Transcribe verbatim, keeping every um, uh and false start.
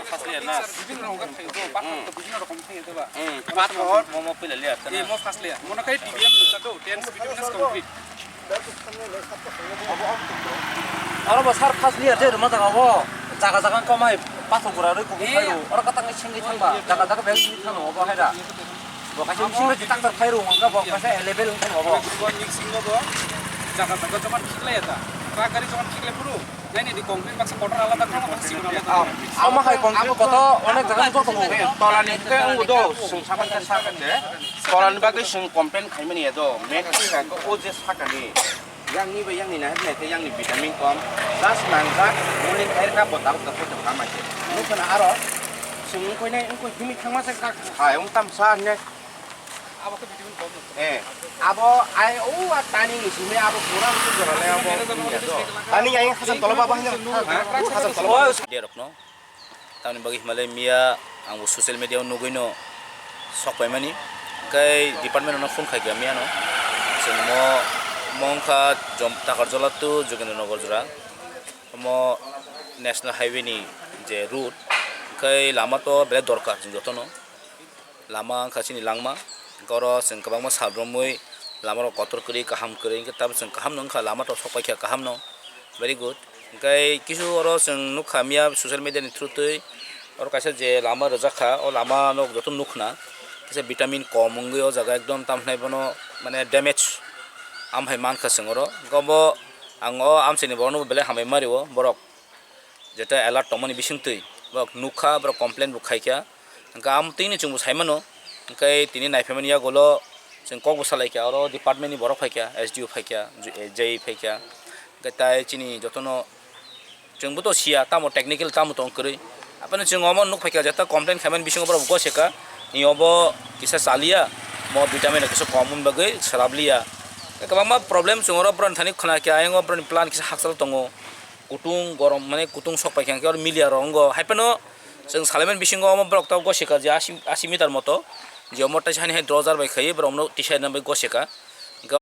First layer na? Sir, bibhinno rokom khaio to, pathor to bibhinno rokom khaio to ba? Hmm, pathor, mo, mo pila layer ta na? Eh, mo first layer. Mo no khai T B M no ta to, dense bituminous concrete. Oro bo sir first layer je rwma jaga bo. Jaga jaga komai pathor gura rwi kubu khaio. Oro katang singwi thangba. Jaga jaga bel singwi thangno bo haira. Bo kaisa machine bai tractor khai rw wngkha bo kaisa level wngkha bo. Bo mixing bo bo jaga jaga joman khiklai ya ta. Truck gari joman khiklai phuru, nai ni di concrete baksa kotor alada kha, baksa sigon alada kha. Omo hai concrete koto onek jaga wngkha tongo. Tola ni khe wngbo do, sung saman khe sakha je. Tola ni bagwi sung complain khaimani ya do. Main khe o je sakani. Yang ni bai yang ni nahar nai khe yang ni vitamin kom. Just nangjak, muli khair kha bo tabuk tabuk khe tong kha mai khe. Nukho na aro, sung wngkoi nai, wngkoi himwi thangma se kha. Hai, wng tam sa hwnwi. Abo khe vitamin kom no. Eh, abo ai o a tani ni simi abo pura ni jora le abo. Tani yang Hasan Tolop abo hino. Ha? Hasan Tolop. Dia rokno. Tamni bagwi himalai miya ang bo social media o nugwi no sok paimani. Kai department no phone khai kha miya no. Chwng mo, mo wngkha Jom-, Takarjola to Jogendra Nagar jora. Omo national highway ni je route. Kai lama to belai dorkar chwng joto no. Lama wngkha chini langma, wngkha oro chwng kwbangma sal romwi lama rok kotor kwrwi, kaham kwrwi, wngkhe tabuk chwng kaham no wngkha, lama rok sok paikha kaham no, very good. Hwnkhe kisu oro chwng nukha miya social media ni through twi oro kaisa je lama rwjak kha, o lama no joto nukna, kisa vitamin kom wngwi o jaga ekdom, tamo hwnai bono mane damage, am hai mankha chwng oro. Hwnkhe obo ang o amchaini borok no belai hambai ma rio borok. Jeta alert tongmani bisingtwi borok nukha, borok complain bo khaikha, hwnkhe amtwini chwngbo saimano, hwnkhe tini naiphaimani yagulo chwng kokbo salaikha, oro department ni borok phaikha, S D O phaikha, J A phaikha, hwnkhe tai chini jotono chwngbo to siya tamo technical tamo tong kwrwi, aphano chwng omo nukphaikha jeta complain khaimani bisingo borok goseka, ni obo kisa chaliya, mo vitamin rok kisa kom wngwi bagwi swlabliya, kwbangma problem chwng oro borokni thani khwnakha, ayang o borokni plan kisa hakchal tongo. Kutung gorom mane kutung sok paikha hwnkhe oro miliya rok wngo. Haiphano chwng salaimani bisingo omo borok tabuk gosika je asi, asi meter moto. Je omo taisa hani hai drojar bai khaiwi borok no tisaina bai gosika.